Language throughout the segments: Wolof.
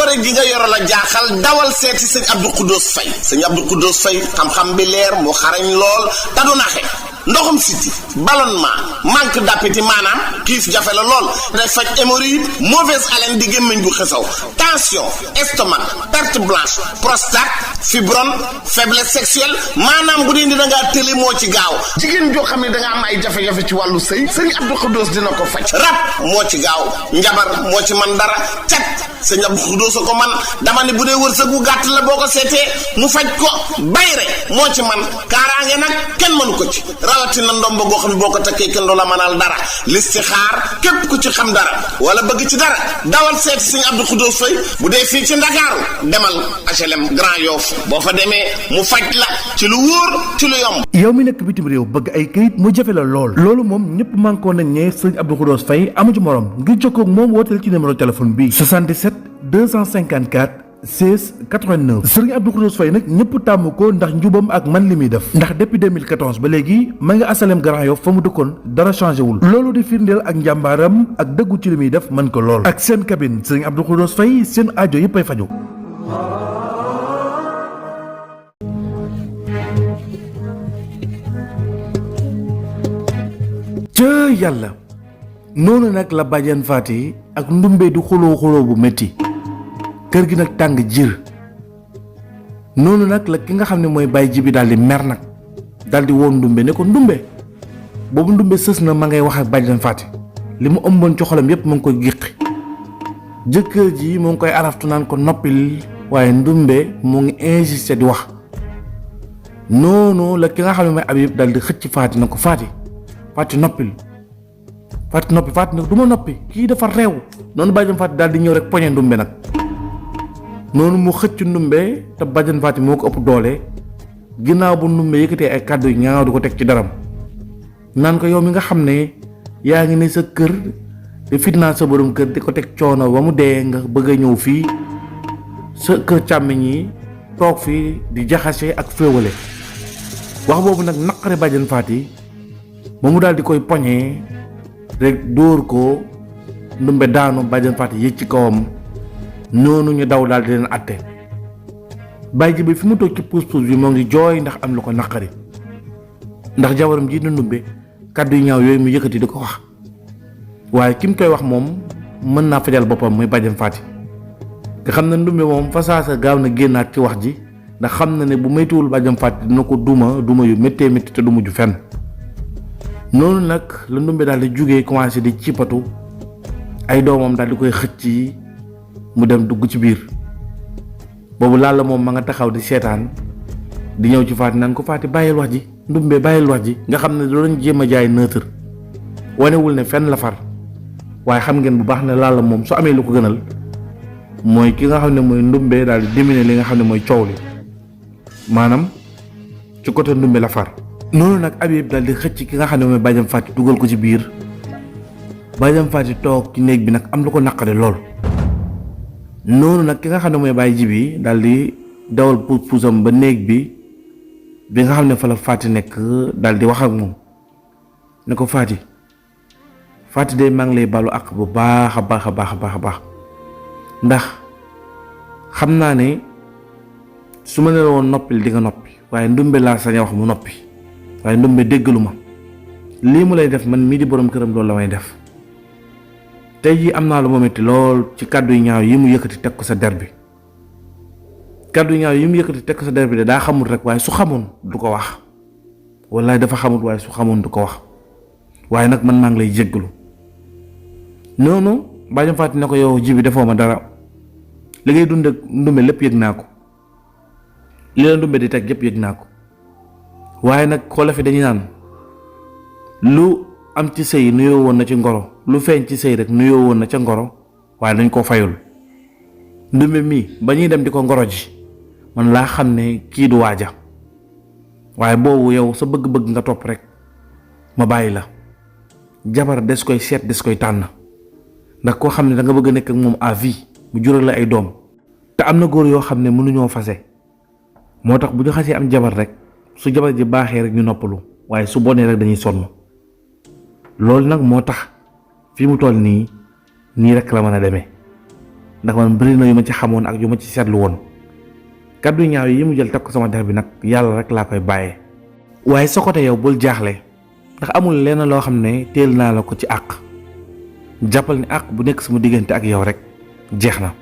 jàngoro ji nga yoro la jaaxal dawal seeti sëñ Abdou Khoudoss Faye sëñ Abdou Khoudoss Faye xam-xam bi leer mu xarañ lool te du naxe ndoxum siti ballonnement manque d'appétit maanaam xiif jafe la lool day faj hémorroïde mauvaise haleine di gémmiñ gu xesaw tension estomac perte blanche prostate fibrome faiblesse sexuelle maanaam bu dee ni da ngaa tële moo ci gaaw jigéen joo xam ne da nga am ay jafe-jafe ci wàllu sëy sëñ Abdou Khoudoss dina ko faj rab moo ci gaaw njabar moo ci man dara cat sëñ Abdou Khoudoss ko man dama ne bu dee wërsëgu gàtt la boo ko seetee mu faj ko bayre moo ci man kaaraange nag kenn mënu ko ci rawatina ndomba goo xam ne boo ko takkee kenn du la mënal dara listixaar képp ku ci xam dara wala bëgg ci dara dawal seeti sëñ Abdou Khoudoss Faye bu dee fii ci Ndakaaru demal HLM Grand Yoff boo fa demee mu faj la ci lu wóor ci lu yomb. yow mi nekk bitim réew bëgg ay këyit mu jafe la lool loolu moom ñëpp mànkoo nañ ne sëñ Abdou Khoudoss Faye amu ci morom ngir jokkoo ak moom wooteel ci numéro téléphone bi 77 254 16 89 Serigne Abdou Khoudoss Faye nag ñëpp tàmm ko ndax njubam ak man li muy def ndax depuis 2014 ba léegi ma nga asalem Grand Yoff fa mu dëkkoon dara changé wul loolu di firndeel ak njàmbaaram ak dëggu ci li muy def mën ko lool ak seen cabine Serigne Abdou Khoudoss Faye seen aajo yëpp ay faju ca yàlla noonu nag la bàjjan faati ak ndumbe du xuloo bu métti kër gi nag tàng jir noonu nag la ki nga xam ne mooy bàyyi ji bi daal di mer nag daal di woon ndumbe ne ko ndumbe boobu ndumbe sës na ma ngay wax ak bàjjan faati li mu ëmboon ci xolam yépp mu ngi koy giqi jëkkër ji mu ngi koy araftu naan ko noppil waaye ndumbe mu ngi insisté di wax noonu la ki nga xam ne mooy Habib daal di xëcc faati na ko faati noppil faati nag du ma noppi kii dafa réew noonu bàjjan faati daal di ñëw rek poñe ndumbe nag noonu mu xëcc ndumbe te bàjjan faati moo ko ëpp doole ginnaaw bu ndumbe yëkkatee ay kàddu yu ñaaw di ko teg ci daram naan ko yow mi nga xam ne yaa ngi ne sa kër di fitnaa sa borom kër di ko teg coono ba mu dee nga bëgg a ñëw fii sa kër càmmiñ yi toog fii di jaxase ak féewale wax boobu nag naqare bàjjan faati ba mu daal di koy poñee rek dóor ko ndumbe daanu bàjjan faati yëg ci kawam noonu ñu daw daal di leen àtte bàyyi ji bi fi mu toog ci puus-puus bi moo ngi jooy ndax am lu ko naqari ndax jabaram ji na ndumbe kàddu yu ñaaw yooyu mu yëkkati di ko wax waaye ki mu koy wax moom mën naa fajal boppam muy bàjjan faati nga xam ne ndumbe moom fa saasa gaaw na génnaat ci wax ji ndax xam na ne bu maytuwul bàjjan faati dina ko duma yu méttee métti te du mujj fenn noonu nag la ndumbe daal di jugee commencé di cippatu ay doomam daal di koy xëcc mu dem dugg ci biir boobu laal moom ma nga taxaw di seetaan di ñëw ci faati naan ko faati bàyyil wax ji ndumbe bàyyil wax ji nga xam ne doon jéem a jaay neutre wanewul ne fenn la far waaye xam ngeen bu baax ne laal moom su amee lu ko gënal mooy ki nga xam ne mooy ndumbe daal di dominer li nga xam ne mooy coow li maanaam ci côté ndumbe la far noonu nag Habib daal di xëcc ki nga xam ne mooy bàjjam faati dugal ko ci biir bàjjam faati toog ci néeg bi nag am lu ko naqari lool noonu nag ki nga xam ne mooy bàyyi ji bi daal di dawal puus-puusam ba néeg bi nga xam ne fa la faati nekk daal di wax ak moom ne ko faati de maa ngi lay balu ak bu baax a baax ndax xam naa ne su ma ne la woon noppil di nga noppi waaye ndumbe laa sañ a wax mu noppi waaye ndumbe déggalu ma lii mu lay def man mii di borom këram loolu la may def tey jii am naa lu ma metti lool ci kàddu yu ñaaw yi mu yëkkati teg ko sa der bi kàddu yu ñaaw yi mu yëkkati teg ko sa der bi de daa xamul rek waaye su xamoon du ko wax wallaay dafa xamul waaye su xamoon du ko wax waaye nag man maa ngi lay jéggalu noonu bàjjam faati ne ko yow ji bi defoo ma dara li ngay dund ak ndumbe lépp yëg naa ko li la ndumbe di teg yëpp yëg naa ko waaye nag xoola fi dañuy naan lu am ci sëy nuyoo woon na ci ngoro lu feeñ ci sëy rek nuyoo woon na ca ngoro waaye dañ koo fayul ndumbe mii ba ñuy dem di ko ngoro ji man laa xam ne kii du waaja waaye boobu yow sa bëgg-bëgg nga topp rek ma bàyyi la jabar des koy seet des koy tànn ndax koo xam ne da nga bëgg a nekk ak moom à vie mu jural la ay doom te am na góor yoo xam ne mënuñoo fase moo tax bu ñu xasee am jabar rek su jabar ji baaxee rek ñu noppalu waaye su bonee rek dañuy sonn loolu nag moo tax fi mu toll nii rek la mën a demee ndax man bëri na yu ma ci xamoon ak yu ma ci seetlu woon kaddu ñaaw yi mu jël teg ko sama der bi nag yàlla rek laa koy bàyyee. waaye sa côté yow bul jaaxle ndax amul lenn loo xam ne teel naa la ko ci àq jàppal ni àq bu nekk sama diggante ak yow rek jeex na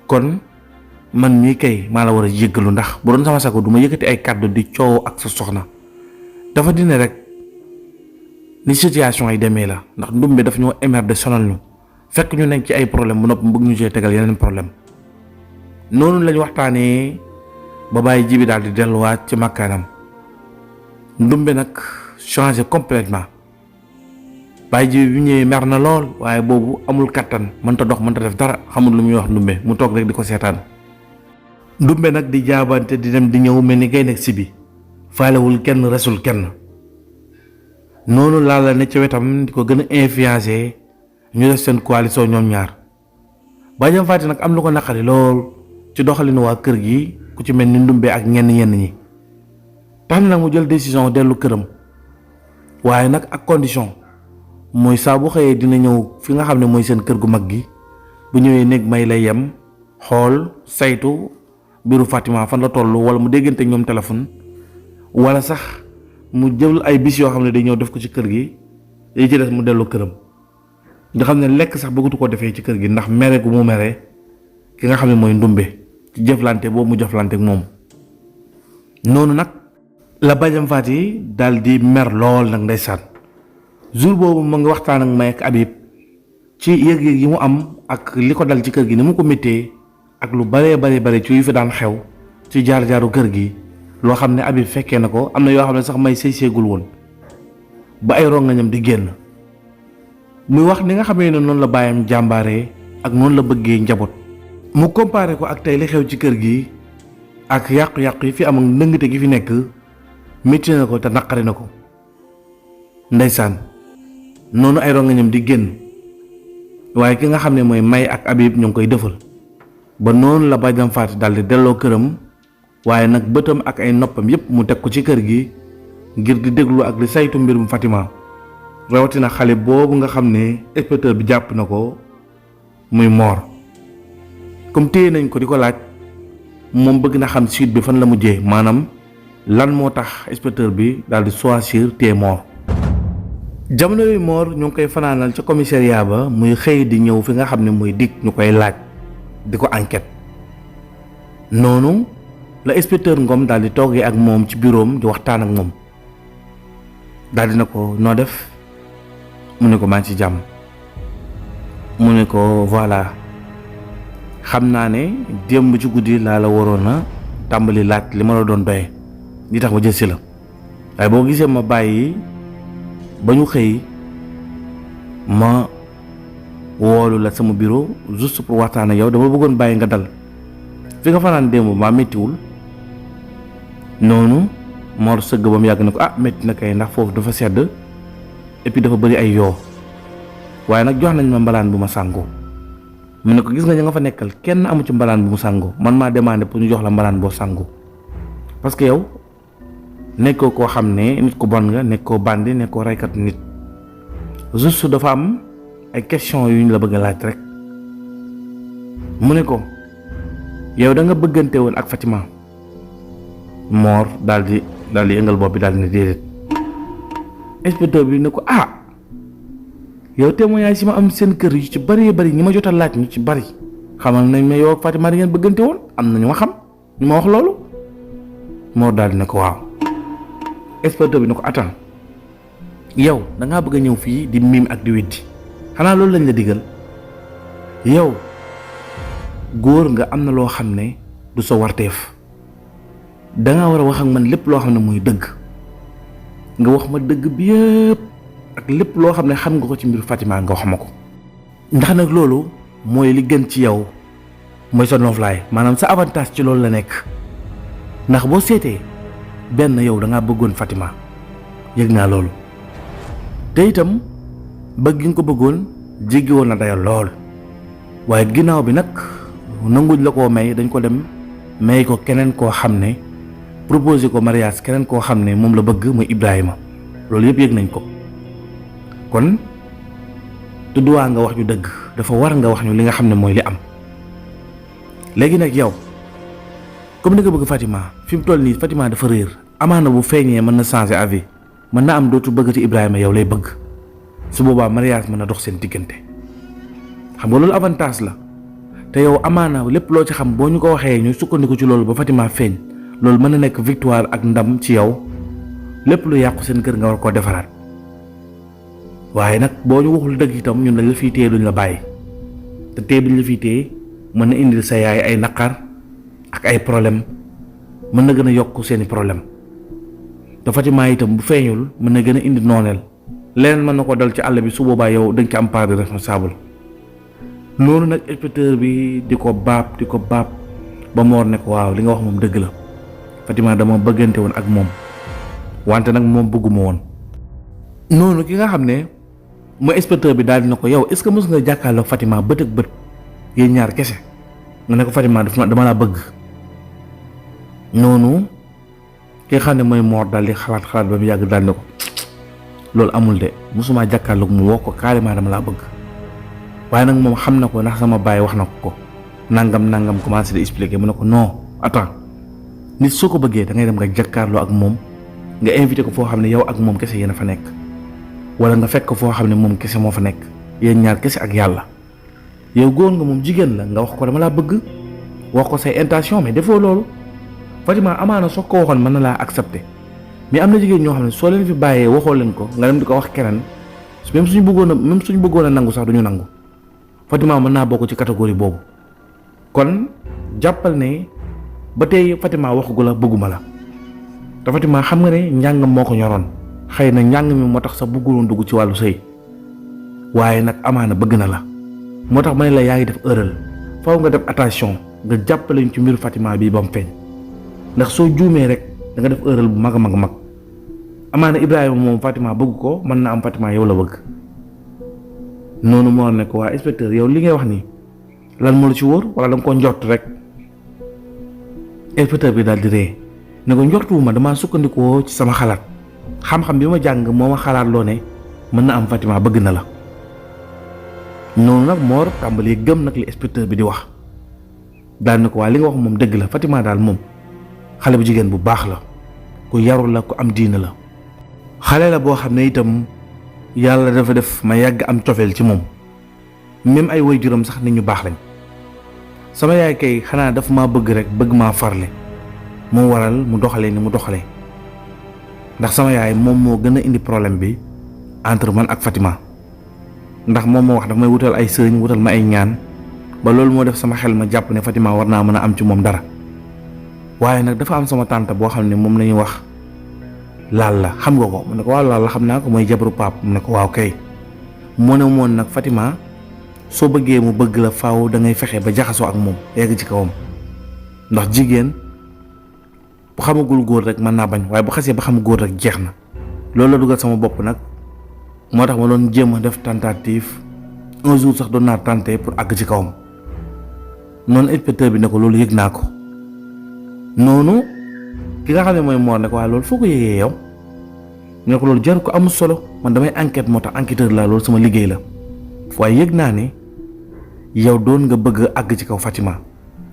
kon man mii kay maa la war a jéggalu ndax bu doon sama sago du ma yëkkati ay kàddu di coow ak sa soxna dafa dine rek ni situation yi demee la ndax ndumbe daf ñoo émerder sonal ñu fekk ñu nekk ci ay problème bu nopp bëgg ñu cee tegal yeneen problème noonu lañ waxtaanee ba bàyyi ji bi daal di delluwaat ci makkaanam ndumbe nag changé complètement bàyyi ji bi ñëwee mer na lool waaye boobu amul kattan mënta dox mënta def dara xamul lu muy wax ndumbe mu toog rek di ko seetaan ndumbe nag di jaabante di dem di ñëw mel ni gay nekk si bi faalewul kenn resul kenn noonu laa la ne ca wetam di ko gën a influencé ñu def seen coalition ñoom ñaar Badiane Faty nag am lu ko naqari lool ci doxalinu waa kër gi ku ci mel ni ndumbe ak ñenn ñi tax na nag mu jël décision dellu këram waaye nag ak condition mooy saa bu xëyee dina ñëw fi nga xam ne mooy seen kër gu mag gi bu ñëwee néeg may lay yem xool saytu biiru Fatima fan la toll wala mu déggante ñoom téléphone wala sax mu jël ay bis yoo xam ne day ñëw def ko ci kër gi yi ci des mu dellu këram nga xam ne lekk sax bëggatu ko defee ci kër gi ndax mere gu mu mere ki nga xam ne mooy ndumbe ci jëflante boobu mu jëflante ak moom noonu nag la Badiane Faty daal di mer lool nag ndeysaan jour boobu mu ngi waxtaan ak May ak Habib ci yëg-yëg yi mu am ak li ko dal ci kër gi ni mu ko méttee ak lu bare ci yu fi daan xew ci jaar-jaaru kër gi loo xam ne Habib fekkee na ko am na yoo xam ne sax May seegul woon ba ay rongañam di génn muy wax ni nga xamee ne noonu la bàyyam jàmbaaree ak noonu la bëggee njaboot mu comparé ko ak tey li xew ci kër gi ak yàqu-yàqu yi fi am ak ndëngte gi fi nekk métti na ko te naqari na ko ndeysaan noonu ay rongañam di génn waaye ki nga xam ne mooy May ak Habib ñu ngi koy defal ba noonu la Badiane Faty daal di delloo këram waaye nag bëtam ak ay noppam yépp mu teg ko ci kër gi ngir di déglu ak di saytu mbirum Fatima rawatina xale boobu nga xam ne inspecteur bi jàpp na ko muy Mor comme téye nañ ko di ko laaj moom bëgg na xam suite bi fan la mujjee maanaam lan moo tax inspecteur bi daal di choisir téye Mor jamono yooyu Mor ñu ngi koy fanaanal ca commissariat ba muy xëy di ñëw fi nga xam ne muy dikk ñu koy laaj di ko enquête noonu la inspecteur Ngom daal di toogee ak moom ci bureau di waxtaan ak moom daal di na ko noo def mu ne ko maa ngi ci jàmm mu ne ko voilà xam naa ne démb ci guddi laa la waroon a tàmbali laaj li ma la doon doye li tax ma jël si la waaye boo gisee ma bàyyi ba ñu xëy ma woolu la sama bureau juste pour waxtaan ak yow dama bëggoon bàyyi nga dal fi nga fanaan démb maa méttiwul noonu Mor sëgg ba mu yàgg na ko métti na kay ndax foofu dafa sedd et puis dafa bëri ay yoo waaye nag jox nañ ma mbalaan bu ma sàngoo mu ne ko gis nga ña nga fa nekkal kenn amu ci mbalaan bu mu sàngoo man maa demandé pour ñu jox la mbalaan boo sàngoo parce que yow nekkoo koo xam ne nit ku bon nga nekkoo bandi nekkoo raykat nit juste dafa am ay question yu ñu la bëgg a laaj rek mu ne ko yow da nga bëggante woon ak Fatima Mor daal di yëngal bopp bi daal di ne déedéet inspecteur bi ne ko yow témoignage yi ma am seen kër yu ci bari ñi ma jot a laaj ñu ci bari xamal nañ ma yow ak Fatima da ngeen bëggante woon am na ñu ma xam ñu ma wax loolu Mor daal di ne ko waaw inspecteur bi ne ko attends yow da ngaa bëgg a ñëw fii di miim ak di weddi xanaa loolu lañ la digal yow góor nga am na loo xam ne du sa warteef danga war a wax ak man lépp loo xam ne muy dëgg nga wax ma dëgg bi yëpp ak lépp loo xam ne xam nga ko ci mbiru Fatima nga wax ma ko ndax nag loolu mooy li gën ci yow mooy sa noflaay maanaam sa avantage ci loolu la nekk ndax boo seetee benn yow da ngaa bëggoon Fatima yëg naa loolu te itam bëgg gi nga ko bëggoon jéggi woon na dayo lool waaye ginnaaw bi nag nanguñ la koo may dañ ko dem may ko keneen koo xam ne proposé ko mariage keneen koo xam ne moom la bëgg muy Ibrahima loolu yëpp yëg nañ ko kon te duwaa nga wax ñu dëgg, dafa war nga wax ñu li nga xam ne mooy li am. léegi nag yow comme ni nga bëgg Fatima fi mu toll nii Fatima dafa réer, amaana bu feeñee mën na changer avis, mën na am dootu bëggati Ibrahima yow lay bëgg, su boobaa mariage mën na dox seen diggante. xam nga loolu avantage la te yow amaana lépp loo ci xam boo ñu ko waxee ñu sukkandiku ci loolu ba Fatima feeñ, loolu mën na nekk victoire ak ndam ci yow, lépp lu yàqu seen kër nga war koo defaraat. waaye nag boo ñu waxul dëgg itam ñun dañ la fiy téye duñ la bàyyi, te téye duñ la fiy téye mën na indil sa yaay ay naqar ak ay problème, mën na gën a yokk seeni problème. te Fatima itam bu feeñul mën na gën a indi nooneel, leneen mën na ko dal ci àll bi, su boobaa yow dañ ci am part de responsable. noonu nag inspecteur bi di ko baab ba Mor ne ko waaw li nga wax moom dëgg la, Fatima dama bëggante woon ak moom wante nag moom bëgguma woon. noonu ki nga xam ne mooy inspecteur bi daal dina ko yow est-ce que mës nga jàkkaarloog Fatima bët ak bët yéen ñaar kese nga ne ko Fatima dama laa bëgg. noonu ki nga xam ne mooy Mor daal di xalaat ba mu yàgg daal ne ko loolu amul de, mësuma jàkkaarloog mu wax ko carrément dama laa bëgg. waaye nag moom xam na ko ndax sama baay wax na ko nangam commencé di expliquer. mu ne ko non attends, nit soo ko bëggee da ngay dem nga jàkkaarloo ak moom, nga invité ko foo xam ne yow ak moom kese yéen a fa nekk, wala nga fekk ko foo xam ne moom kese moo fa nekk, yéen ñaar kese ak yàlla. yow góor nga moom jigéen la, nga wax ko dama laa bëgg, wax ko say intention, mais defoo loolu. Fatima amaana soo ko waxoon mën na laa accepter, mais am na jigéen ñoo xam ne soo leen fi bàyyee waxoo leen ko nga dem di ko wax keneen, même suñu bëggoon a nangu sax duñu nangu. Fatima mën naa bokk ci catégorie boobu. kon jàppal ne ba tey Fatima waxagu la bëgguma la, te Fatima xam nga ne njàngam moo ko ñoroon, xëy na njàng mi moo tax sax bëgguloon dugg ci wàllu sëy, waaye nag amaana bëgg na la. moo tax ma ne la yaa ngi def erreur, faaw nga def attention, nga jàppale ñu ci mbiru Fatima bii ba mu feeñ, ndax soo juumee rek da nga def erreur bu mag a mag. amaana Ibrahima moom Fatima bëgg ko, mën na am Fatima yow la bëgg. noonu moo ne ko waa inspecteur yow li ngay wax nii lan moo la ci wóor, wala da nga ko njort rek. inspecteur bi daal di ree ne ko njortuwuma, damaa sukkandikoo ci sama xalaat, xam-xam bi ma jàng moo ma xalaat loo ne mën na am Fatima bëgg na la. noonu nag Mor tàmbali gëm nag li inspecteur bi di wax, daal ne ko waa li nga wax moom dëgg la, Fatima daal moom xale bu jigéen bu baax la, ku yarul la, ku am diina la, xale la boo xam ne itam yàlla dafa def ma yàgg am cofeel ci moom, même ay waajuram sax nit ñu baax lañ. sama yaay kay xanaa dafa maa bëgg rek, bëgg maa farle, moo waral mu doxalee ni mu doxalee, ndax sama yaay moom moo gën a indi problème bi entre man ak Fatima, ndax moom moo wax dafa may wutal ay sëriñ, wutal ma ay ñaan, ba loolu moo def sama xel ma jàpp ne Fatima war naa mën a am ci moom dara. waaye nag dafa am sama tante boo xam ne moom la ñuy wax laal la, xam nga ko? mu ne ko waaw laal la xam naa ko, mooy jabaru paap. mu ne ko waaw kay. mu ne moon nag Fatima soo bëggee mu bëgg la faaw da ngay fexe ba jaxasoo ak moom, yegg ci kawam, ndax jigéen bu xamagul góor rek mën naa bañ, waaye bu xasee ba xam góor rek jeex na. loolu la dugal sama bopp nag, moo tax ma doon jéem a def tentative, un jour sax doon naa tenté pour àgg ci kawam. noonu inspecteur bi ne ko loolu yëg naa ko. noonu ki nga xam ne mooy Mor ne ko waa loolu foo ko yëgee yow? ne ko loolu jar ko amul solo, man damay enquête, moo tax enquêteur la, loolu sama liggéey la. waaye yëg naa ne yow doon nga bëgg a àgg ci kaw Fatima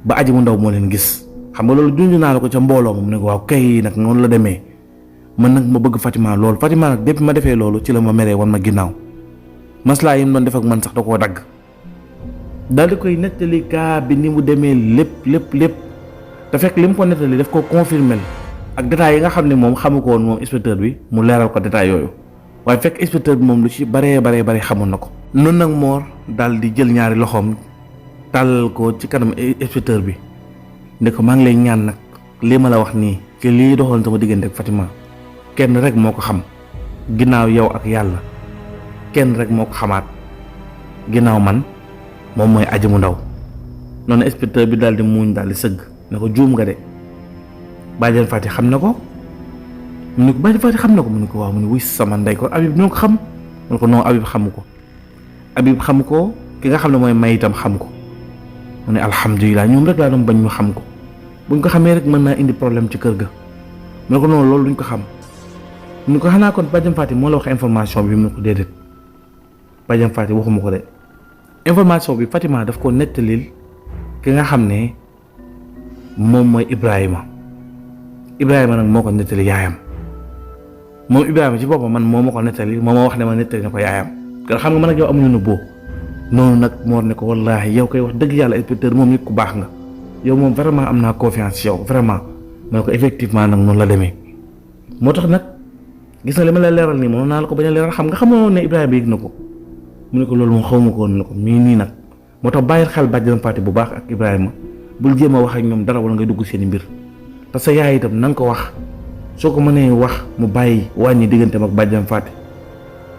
ba aji mu ndaw moo leen gis. xam nga loolu junj naa la ko ca mbooloo ma. mu ne ko waaw kay, nag noonu la demee, man nag ma bëgg Fatima loolu. Fatima nag depuis ma defee loolu ci la ma meree wan ma ginnaaw, maslaa yi mu doon def ak man sax da koo dagg. daal di koy nettali kaa bi ni mu demee lépp te fekk li mu ko nettali daf ko confirmer ak détails yi nga xam ne moom xamu ko woon moom inspecteur bi, mu leeral ko détails yooyu. waaye fekk inspecteur bi moom lu ci baree xamoon na ko. noonu nag Mor daal di jël ñaari loxoom tàllal ko ci kanam inspecteur bi ne ko maa ngi lay ñaan nag lii ma la wax nii ci lii doxoon sama diggante ak Fatima kenn rek moo ko xam, ginnaaw yow ak yàlla, kenn rek moo ko xamaat ginnaaw man, moom mooy aji mu ndaw. noonu inspecteur bi daal di muuñ daal di sëgg ne ko juum nga de, Badiane Fati xam na ko. mu ne ko Badiane Fati xam na ko. mu ne ko waaw. mu ne wuy sama ndey ko Habib ñoo ko xam. mu ne ko non Habib xamu ko. Habib xam ko, ki nga xam ne mooy may itam xam ko. mu ne alhamdulilah, ñoom rek laa doon bañ ñu xam ko, buñ ko xamee rek mën naa indi problème ci kër ga. mu ne ko non loolu duñ ko xam. mu ne ko xanaa kon Badiane Fati moo la wax information bi. mu ne ko déedéet. bàjjan Faty waxuma ko de information bi Fatima daf ko nettalil ki nga xam ne moom mooy Ibrahima nag moo ko nettali yaayam moom Ibrahima ci boppam man moo ma ko nettali moo ma wax ne ma nettali na ko yaayam kon xam nga man ak yow amuñu nëbboo noonu nag moo ne ko wallaahi yow koy wax dëgg yàlla inspecteur moom nit ku baax nga yow moom vraiment am naa confiance ci yow vraiment ma ne ko effectivement nag noonu la demee moo tax nag gis na li ma la leeral nii moom naa la ko bañ a leeral xam nga xamoo ne Ibrahima yëg na ko mu ne ko loolu moom xaw ma ko woon ne ko mii nii nag moo tax bàyyil xel bàjjan Faty bu baax ak Ibrahima bul jéem a wax ak ñoom dara wala ngay dugg seen mbir parce que yaay itam na nga ko wax soo ko mënee wax mu bàyyi wàññi digganteem ak bàjjan Faty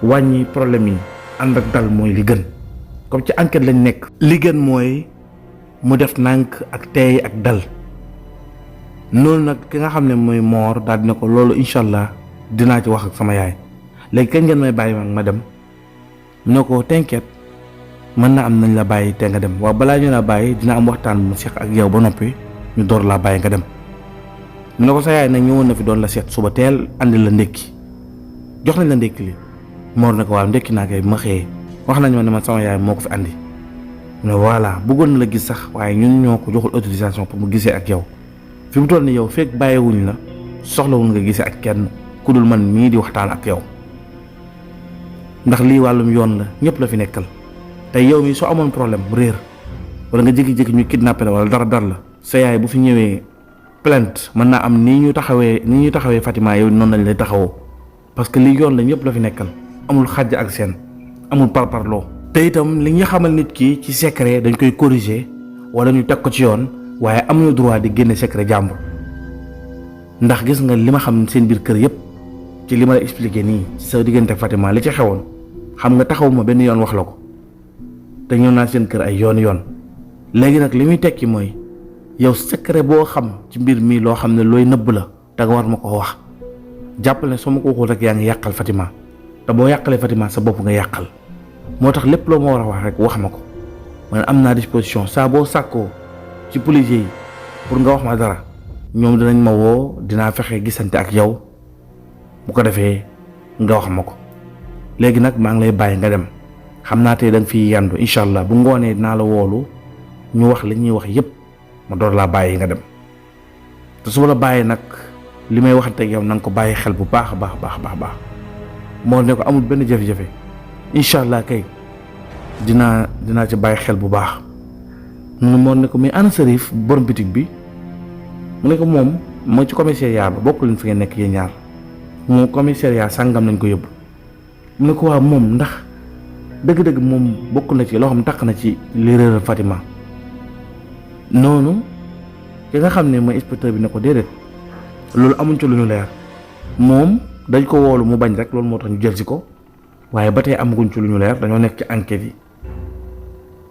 wàññi problème yi ànd ak dal mooy li gën comme ci enquête lañ nekk. li gën mooy mu def nànk ak teey ak dal noonu nag ki nga xam ne mooy Mor daal dina ko loolu incha allah dinaa ci wax ak sama yaay léegi kañ ngeen may bàyyi ma dem mu ne ko t'inquiète mën na am nañ la bàyyi te nga dem waaw balaa ñu la bàyyi dina am waxtaan mu seq ak yow ba noppi ñu door laa bàyyi nga dem mu ne ko sa yaay nag ñëwoon na fi doon la seet suba teel andi la ndékki jox nañ la ndékki li Mor ne ko waaw ndékki naa koy ma xëyee wax nañ ma ne man sama yaay moo ko fi andi mu ne voilà bëggoon na la gis sax waaye ñun ñoo ko joxul autorisation pour mu gisee ak yow fi mu toll ni yow fekk bàyyiwuñ la soxlawul nga gisee ak kenn ku dul man mii di waxtaan ak yow ndax lii wàllum yoon la ñëpp la fi nekkal tey yow mi soo amoon problème bu réer wala nga jékki-jékki ñu kidnappé la wala dara la sa yaay bu fi ñëwee plainte mën naa am nii ñu taxawee Fatima yow noonu lañ lay taxawoo parce que lii yoon la ñëpp la fi nekkal amul xàjj ak seen amul parparloo te itam li ñu xamal nit ki ci secret dañ koy corriger wala ñu teg ko ci yoon waaye amuñu droit di génne secret jàmbur ndax gis nga li ma xam seen biir kër yëpp ci li ma la expliqué nii sa diggante Fatima li ci xewoon xam nga taxawuma benn yoon wax la ko te ñëw naa seen kër ay yoon léegi nag li muy tekki mooy yow secret boo xam ci mbir mii loo xam ne looy nëbb la te nga war ma ko wax jàppal ne soo ma ko waxul rek yaa ngi yàqal Fatima te boo yàqalee Fatima sa bopp nga yàqal moo tax lépp loo ma war a wax rek wax ma ko man am naa disposition saa boo sàkkoo ci policier yi pour nga wax ma dara ñoom dinañ ma woo dinaa fexe gisante ak yow bu ko defee nga wax ma ko léegi nag maa ngi lay bàyyi nga dem xam naa tey da nga fiy yandu incha allah bu ngoonee dinaa la woolu ñu wax li ñuy wax yépp ma door laa bàyyi nga dem te su ma la bàyyi nag li may waxante ak yow na nga ko bàyyi xel bu baax a baax moo ne ko amul benn jafe-jafe incha allah kay dinaa ci bàyyi xel bu baax moo ne ko mais ana Serif borom bitig bi mu ne ko moom moo ci commissariat ba bokk leen fi ngeen nekk yéen ñaar moom commissariat sàngam nañ ko yóbbu mu ne ko waaw moom ndax dëgg-dëgg moom bokk na ci loo xam takk na ci li réeral Fatima noonu ki nga xam ne mooy inspecteur bi ne ko déedéet loolu amuñ ci lu ñu leer moom dañ ko woolu mu bañ rek loolu moo tax ñu jël si ko waaye ba tey amaguñ ci lu ñu leer dañoo nekk ci enquête yi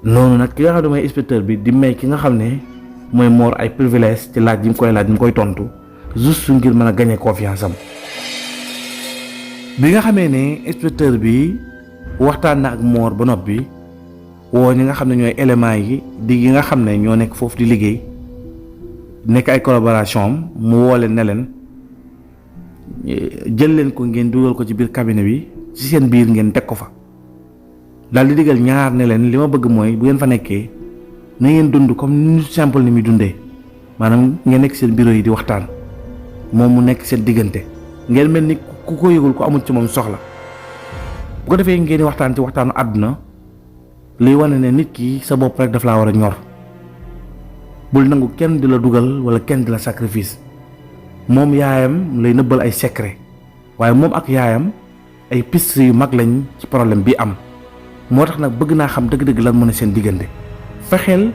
noonu nag ki nga xam ne mooy inspecteur bi di may ki nga xam ne mooy Mor ay privilège ci laaj yi mu koy laaj mu koy tontu juste ngir mën a gagner confiance am bi nga xamee ne inspecteur bi waxtaan na ak Mor ba noppi woo ñi nga xam ne ñooy éléments yi nga xam ne ñoo nekk foofu di liggéey nekk ay collaboration am mu woo leen ne leen jël leen ko ngeen dugal ko ci biir cabinet bi ci seen biir ngeen teg ko fa daal di digal ñaar ne leen li ma bëgg mooy bu ngeen fa nekkee na ngeen dund comme ni simple ni muy dundee maanaam ngeen nekk seen bureau yi di waxtaan moom mu nekk seen diggante ngeen mel ni ku ko yëgul ko amul ci moom soxla bu ko defee ngeen di waxtaan ci waxtaanu àdduna liy wane ne nit ki sa bopp rek daf laa war a ñor bul nangu kenn di la dugal wala kenn di la sacrifice moom yaayam lay nëbbal ay secret waaye moom ak yaayam ay piste yu mag lañ ci problème bi am moo tax nag bëgg naa xam dëgg-dëgg lan mën a seen diggante fexeel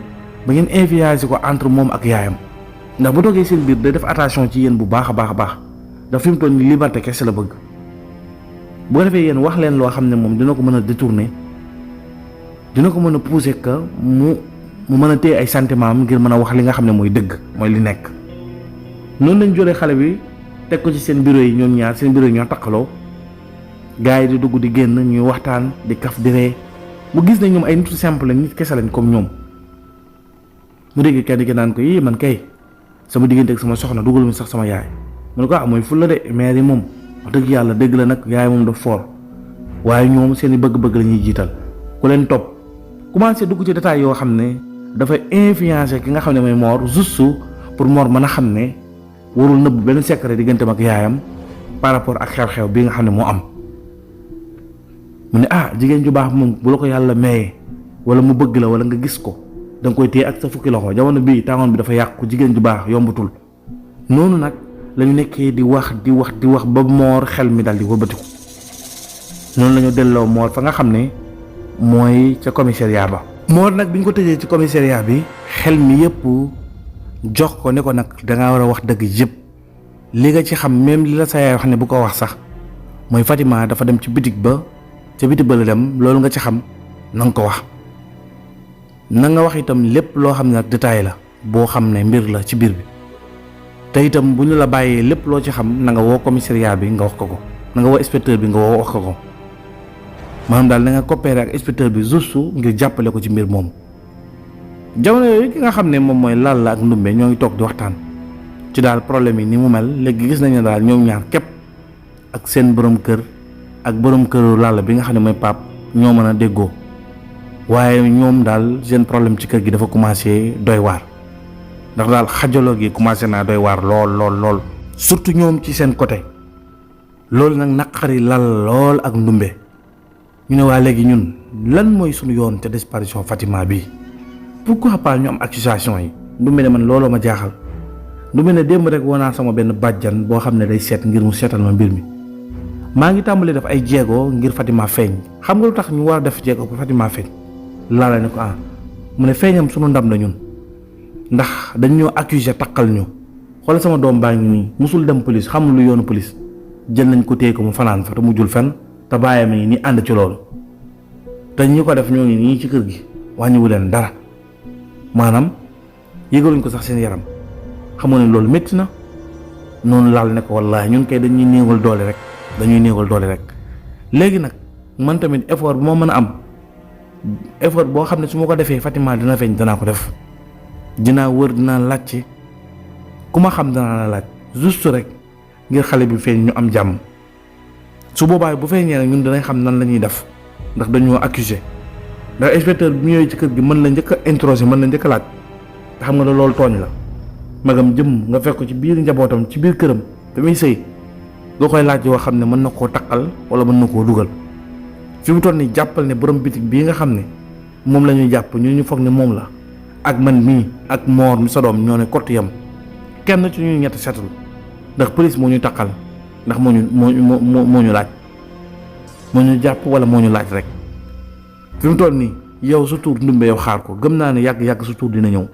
ba ngeen influencer ko entre moom ak yaayam ndax bu toogee seen biir day def attention ci yéen bu baax a baax ndax fi mu toll nii liberté kese la bëgg bu ko defee yéen wax leen loo xam ne moom dina ko mën a détourner dina ko mën a pousser que mu mën a téye ay sentiments am ngir mën a wax li nga xam ne mooy dëgg mooy li nekk. noonu lañ jëlee xale bi teg ko ci seen bureau yi ñoom ñaar seen bureau yi ñoo takkaloo gars yi di dugg di génn ñuy waxtaan di kaf di ree mu gis ne ñoom ay nit simple lañ nit kese lañ comme ñoom mu dégg kenn di naan ko yii man kay sama diggante ak sama soxna dugal mu sax sama yaay mu ne ko mooy fulla de maire yi moom wax dëgg yàlla dëgg la nag yaay moom daf foor waaye ñoom seeni bëgg-bëgg la ñuy jiital ku leen topp commencé dugg ci détail yoo xam ne dafay influencer ki nga xam ne mooy Mor juste pour Mor mën a xam ne warul nëbb benn secret digganteem ak yaayam par rapport ak xew-xew bi nga xam ne moo am. mu ne jigéen ju baax moom bu la ko yàlla mayee wala mu bëgg la wala nga gis ko da nga koy téye ak sa fukki loxo jamono bii tàngoon bi dafa yàqu jigéen ju baax yombatul. noonu nag la ñu nekkee di wax ba Mor xel mi daal di wëlbatiku noonu la ñu delloo Mor fa nga xam ne mooy ca commissariat ba. Mor nag bi ñu ko tëjee ci commissariat bi xel mi yëpp jox ko ne ko nag dangaa war a wax dëgg yëpp li nga ci xam même li la sa yaay wax ne bu ko wax sax mooy Fatima dafa dem ci bitig ba ca bitig ba la dem loolu nga ci xam na nga ko wax. na nga wax itam lépp loo xam ne nag détail la boo xam ne mbir la ci biir bi te itam bu ñu la bàyyee lépp loo ci xam na nga woo commissariat bi nga wax ko na nga woo inspecteur bi nga wax ko maanaam daal na nga coopérer ak inspecteur bi juste ngir jàppale ko ci mbir moomu. jamono yooyu ki nga xam ne moom mooy Lalla ak Ndumbe ñoo ngi toog di waxtaan ci daal problème yi ni mu mel léegi gis nañu daal ñoom ñaar képp ak seen borom kër ak borom këru Lalla bi nga xam ne mooy Pape ñoo mën a déggoo waaye ñoom daal seen problème ci kër gi dafa commencé doy waar ndax daal xajaloo gi commencé naa doy waar lool surtout ñoom ci seen côté loolu nag naqari Lalla lool ak Ndumbe ñu ne waa léegi ñun lan mooy suñu yoon te disparition Fatima bi pourquoi pas ñu am accusation yi. Ndumbe ne man looloo ma jaaxal Ndumbe ne démb rek woo naa sama benn bàjjan boo xam ne day seet ngir mu seetal ma mbir mi maa ngi tàmbali def ay jéego ngir Fatima feeñ xam nga lu tax ñu war a def jéego pour Fatima feeñ. Lalla ne ko mu ne feeñam sunu ndam la ñun ndax dañ ñoo accuser takkal ñu xoolal sama doom baa ngi nii musul dem police xamul lu yoonu police jël nañ ko téye ko mu fanaan fa te mujjul fenn te bàyyam yi ni ànd ci loolu te ñi ko def ñoo ngi nii ci kër gi wàññiwu leen dara maanaam yëgaluñ ko sax seen yaram xamoo ne loolu métti na noonu Lalla ne ko wallaahi ñun kay dañuy néewal doole rek léegi nag man tamit effort bu ma mën a am effort boo xam ne su ma ko defee Fatima dina feeñ danaa ko def dinaa wër dinaa laajte ku ma xam danaa la laaj juste rek ngir xale bi feeñ ñu am jàmm su boobaa bu feeñee nag ñun danañ xam nan la ñuy def ndax dañoo accuser ndax inspecteur bi ñëwee ci kër gi mën la njëkk a interroger mën la njëkk a laaj te xam nga ne loolu tooñ la magam jëm nga fekk ko ci biir njabootam ci biir këram te muy sëy nga koy laaj yoo xam ne mën na koo taqal wala mën na koo dugal fi mu toll nii jàppal ne borom bitig bii nga xam ne moom la ñuy jàpp ñu foog ne moom la ak man mii ak Mor mi sa doom ñoo ne kott yam kenn ci ñu ñett setul ndax police moo ñu taqal ndax moo ñu laaj moo ñu jàpp wala moo ñu laaj rek fi mu toll nii yow sa tuur Ndumbe yow xaar ko gëm naa ne yàgg sa tuur dina ñëw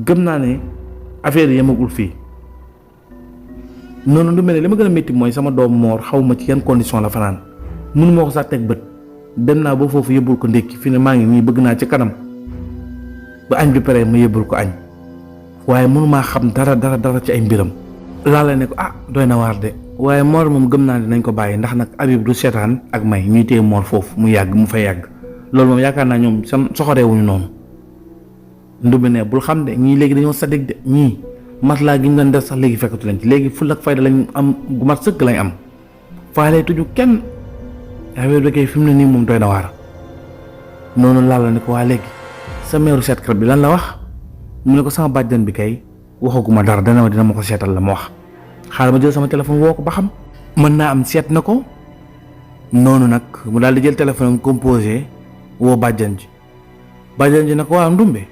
gëm naa ne affaire yi yemagul fii noonu Ndumbe ne li ma gën a métti mooy sama doom Mor xaw ma ci yan condition la fanaan mënu moo ko sax teg bët dem naa ba foofu yëbbul ko ndékki fi ne maa ngi nii bëgg naa ci kanam ba añ bi pare ma yëbbul ko añ waaye mënumaa xam dara ci ay mbiram. Lalla ne ko doy na waar de waaye Mor moom gëm naa ne dinañ ko bàyyi ndax nag Habib du seetaan ak may ñuy téye Mor foofu mu fay yàgg loolu moom yaakaar naa ñoom seen soxoreewuñu noonu. Ndumbe ne bul xam de ñii léegi dañoo sadik de ñii maslaa gi ñu doon def sax léegi fekkatu leen ci léegi ful ak fayda lañ am gu mat sëkk lañ am faale tuju kenn Habib kay fi mu ne nii moom doy na waar. noonu Lalla ne ko waa léegi sa meeru seetkat bi lan la wax mu ne ko sama bàjjan bi kay waxaguma dara dana ma ko seetal la ma wax xaaral ma jël sama téléphone woo ko ba xam mën naa am seet na ko. noonu nag mu daal di jël téléphone composé woo bàjjan ji ne ko waaw Ndumbe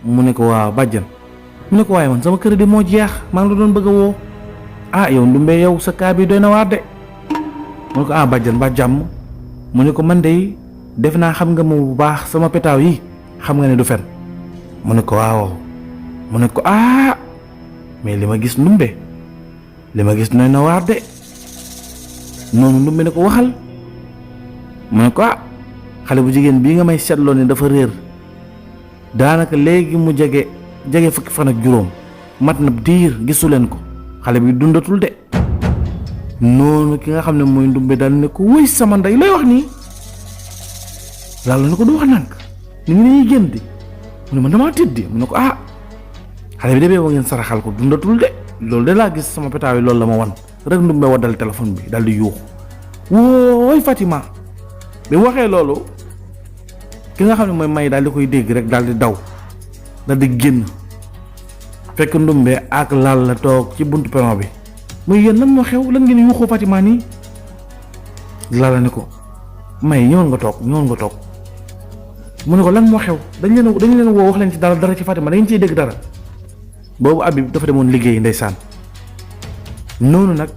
mu ne ko waaw bàjjan mu ne ko waaye man sama crédit moo jeex maa ngi la doon bëgg a woo yow Ndumbe yow sa kaa bi doy na waar de mu ne ko bàjjan ba jàmm mu ne ko man de def naa xam nga moom bu baax sama petaaw yi xam nga ne du fen mu ne ko waaw mu ne ko mais li ma gis Ndumbe li ma gis doy na waar de noonu Ndumbe ne ko waxal mu ne ko xale bu jigéen bii nga may seetloo ne dafa réer daanaka léegi mu jege fukki fan ak juróom mat na diir gisu leen ko xale bi dundatul de. noonu ki nga xam ne mooy Ndumbe daal ne ko wëy sama ndey lay wax nii Lalla ne ko du wax nànk ni ngi dañuy génn di mu ne man damaa tëddi mu ne ko xale bi de bee wa ngeen saraxal ko dundatul de loolu de laa gis sama petaaw yi loolu la ma wan rek Ndumbe waddal téléphone bi daal di yuuxu wooy Fatima bi mu waxee loolu ki nga xam ne mooy may daal di koy dégg rek daal di daw daal di génn fekk ndumbe ak laal la toog ci buntu perron bi muy yéen lan moo xew lan ngeen yuuxoo Fatima nii laal la ne ko may ñëwoon nga toog mu ne ko lan moo xew dañ leen woo wax leen ci dara ci Fatima da ngeen ciy dégg dara boobu Habib dafa demoon liggéey ndeysaan noonu nag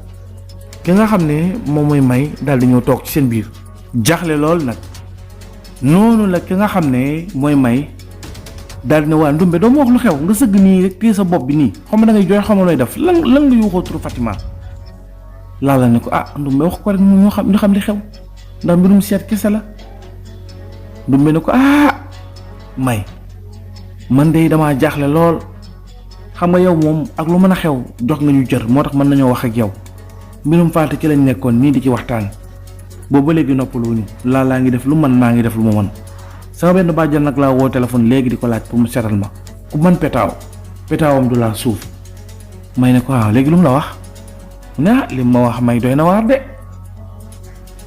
ki nga xam ne moom mooy may daal di ñëw toog ci seen biir jaaxle lool nag noonu la ki nga xam ne mooy may daal di ne waa ndumbe doo ma wax lu xew nga sëgg nii rek téye sa bopp bi nii xam da ngay jooy xam looy def lan nga yuuxoo turu Fatima laala ne ko ndumbe wax ko rek ñu xam li xew ndax mbirum seet kese la ndumbe ne ko may man de damaa jaaxle lool xam nga yow moom ak lu mën a xew jox nga ñu jër moo tax mën nañoo wax ak yow mbirum Fatou ci lañ nekkoon nii di ci waxtaan boobu ba léegi noppaluwuñu laa ngi def lu man maa ngi def lu ma mën sama benn bàjjan nag laa woo téléphone léegi di ko laaj pour mu seetal ma ku man pétaawam du laa suuf may ne ko waaw léegi lu mu la wax ne li ma wax may doy na waar de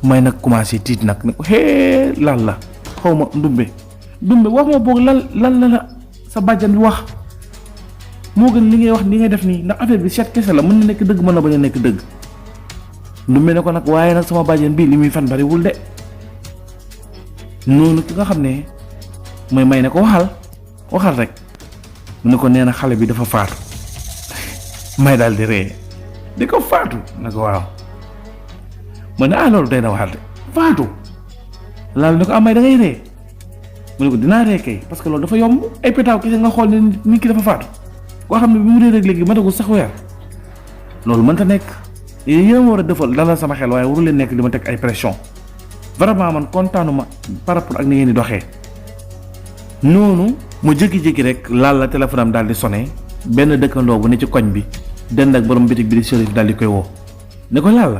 may nag commencé tiit nag ne ko lan la xaw ma ndumbe wax ma boog lan la sa bàjjan bi wax moo gën li ngay wax li ngay def nii ndax affaire bi seet kese la mën na nekk dëgg mën na bañ a nekk dëgg ndumbe ne ko nag waaye nag sama bàjjan bii li muy fan bariwul de noonu ki nga xam ne mooy may ne ko waxal rek mu ne ko nee na xale bi dafa faatu may daal di ree di ko faatu ne ko waaw ma ne loolu day na waar de faatu laal ne ko may da ngay ree mu ne ko dinaa ree kay parce que loolu dafa yomb ay pétaaw kese nga xool ne nit ki dafa faatu koo xam ne bi mu ree rek léegi matagul sax weer loolu mënta nekk yéen war a defal dalal sama xel waaye waru leen nekk li ma teg ay pression vraiment man kontaanuma par rapport ak ni ngeen di doxee noonu mu jékki-jékki rek laal la téléphone am daal di sonné benn dëkkandoo bu ne ci koñ bi dend ak borom bitig bi di Chérif daal di koy woo ne ko laal la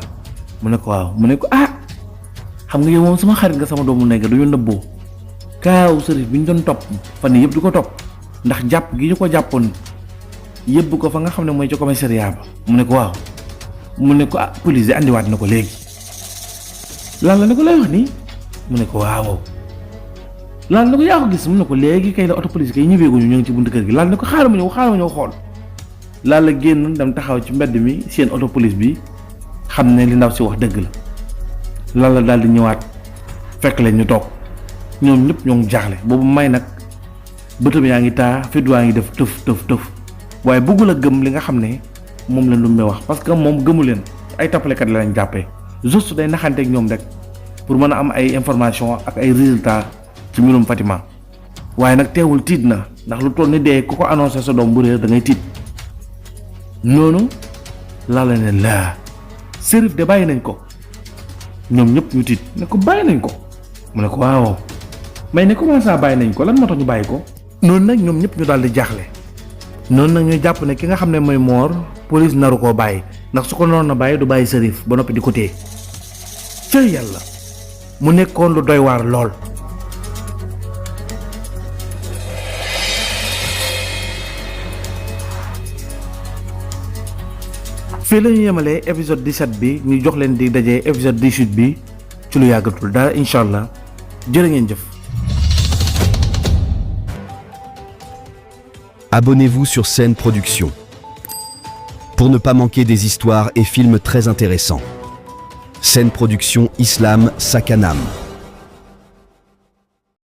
mu ne ko waaw mu ne ko xam nga yow moom sama xarit nga sama doomu nekk du ñu nëbboo kaaw Chérif bi ñu doon topp fan yëpp di ko topp ndax jàpp gi ñu ko jàppoon yëbb ko fa nga xam ne mooy ci commissariat ba mu ne ko waaw mu ne ko police yi andiwaat na ko léegi laal la ne ko lay wax nii mu ne ko waaw laal na ko yaa ko gis mu ne ko léegi kay la auto police kay ñëweeguñu ñu ngi ci buntu kër gi laal ne ko xaaral ma ñëw xool laal la génn dem taxaw ci mbedd mi seen auto police bi xam ne li ndaw si wax dëgg la laal la daal di ñëwaat fekk leen ñu toog ñoom ñëpp ñoo ngi jaaxle boobu may nag bëtam yaa ngi taa fit waa ngi def tëf waaye bëggul a gëm li nga xam ne moom la Ndumbe wax parce que moom gëmu leen ay tappalekat la lañ jàppee juste day naxanteeg ñoom rek pour mën a am ay information ak ay résultats ci mbirum Fatima waaye nag teewul tiit na ndax lu toll ni dee ku ko annoncé sa doom bu réer da ngay tiit noonu laa la ne laa Chérif de bàyyi nañ ko ñoom ñëpp ñu tiit ne ko bàyyi nañ ko mu ne ko waaw mais ne comment ça bàyyi nañ ko lan moo tax ñu bàyyi ko noonu nag ñoom ñëpp ñu daal di jaaxle noonu nag ñu jàpp ne ki nga xam ne mooy Mor police naru koo bàyyi ndax su ko noonu na bàyyi du bàyyi Chérif ba noppi di ko téye cëy yàlla mu nekkoon lu doy waar lool. fii la ñu yemalee épisode 17 bi ñu jox leen di dajee épisode 18 bi ci lu yàggatul dara incha allah jërë ngeen jëf. Abonnez-vous sur Scène Production pour ne pas manquer des histoires et films très intéressants. Scène Production Islam Sakanam.